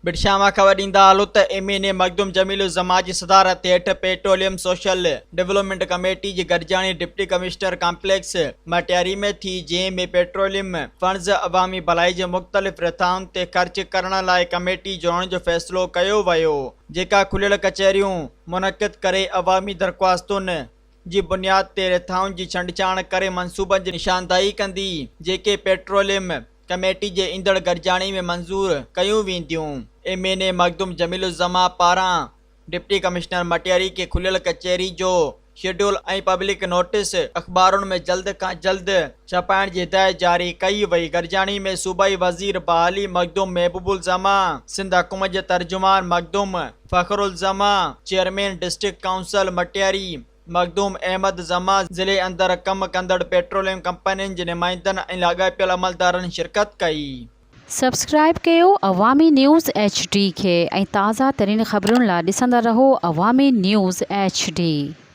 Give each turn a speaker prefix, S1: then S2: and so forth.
S1: ڀٽشاهه مان خبر ڏيندا هلو ته M N A Makhdoom Jamil Uzzaman جي صدارت هيٺ پيٽروليم سوشل ڊولپمينٽ ڪميٽي جي گڏجاڻي ڊپٽي ڪمشنر ڪامپليڪس مٽياري ۾ ٿي جنهن ۾ پيٽروليم فنڊز عوامي ڀلائي جي مختلف رٿائن تي خرچ ڪرڻ لاء ڪميٽي جوڙڻ جو فيصلو ڪيو ويو جيڪا کليل ڪچهريون منعقد ڪري عوامي درخواستن جي بنياد تي رٿائن جي ڇنڊڇاڻ ڪري منصوبن جي نشاندهي ڪندي جيڪي پيٽروليم ڪميٽي جي ايندڙ گڏجاڻي ۾ منظور ڪيون وينديون. M N A Makhdoom Jamil Uzzaman پاران ڊپٽي ڪمشنر مٽياري کي کليل ڪچهري جو شيڊول ۽ پبلڪ نوٽيس اخبارن ۾ جلد کان جلد ڇپائڻ جي هدايت جاري ڪئي وئي. گڏجاڻي ۾ صوبائي وزير بحالي مخدوم محبوب الزمان، سنڌ حڪومت جي ترجمان Makhdoom Fakhar Uzzaman, chairman district council Matiari, Makhdoom Ahmed Zaman, ضلعي اندر ڪم ڪندڙ پيٽروليم ڪمپنين جي نمائندن ۽ لاڳاپيل عملدارن شرڪت ڪئي.
S2: سبسڪرائيب ڪيو عوامي نيوز ايڇ ڊي کي ۽ تازه ترين خبرن لا ڏسندا رهو عوامي نيوز ايڇ ڊي.